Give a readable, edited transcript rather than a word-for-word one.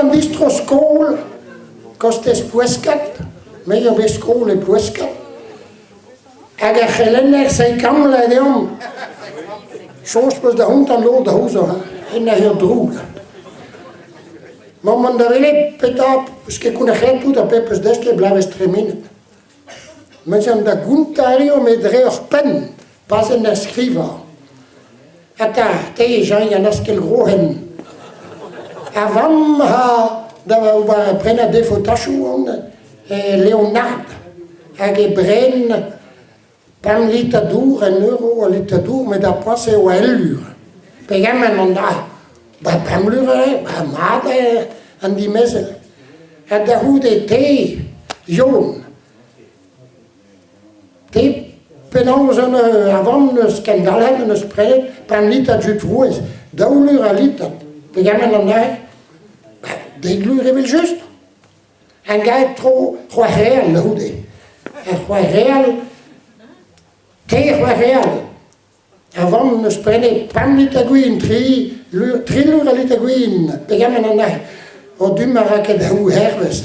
an distro-skol kostez Ploueskad, me zo bet skol e Ploueskad, hag ar c'helenner seiz kant vloaz deomp. Soñj 'peus da c'hontañ lod da c'houzout, hein, hennezh eo droug. Mamm da welet petra 'peus ket kounac'het tout ar pezh 'peus desket bloavezh tremenet. Neuze an da gontañ a reomp dre ur penn pas en ur skrivañ. Ata, te Jean an askell-grohen. Ar vamm ha da ober prenañ defotachoù on e Leonard hag e bren pemp litr dour en euro al litr dour met ar poent-se e oa ul lur. Pegement an dra? Ba pemp lur eo, ba mat eo an dimezell. Ha da c'houde te, Yon, te penaos an ar vamm n'eus kendalc'het n'eus prenet pemp litrad jus frouezh, daou lur al litrad. Pegement an dra? Ba dek lur evel-just. Hag aet tro c'hwec'h real da c'houde. Ar c'hwec'h real, teir c'hwec'h real. Ar vamm 'neus prenet pemp litr a gwin, tri lur, tri lur a litr a gwin. Pegement an aer? O du ma ra ket hou hervez.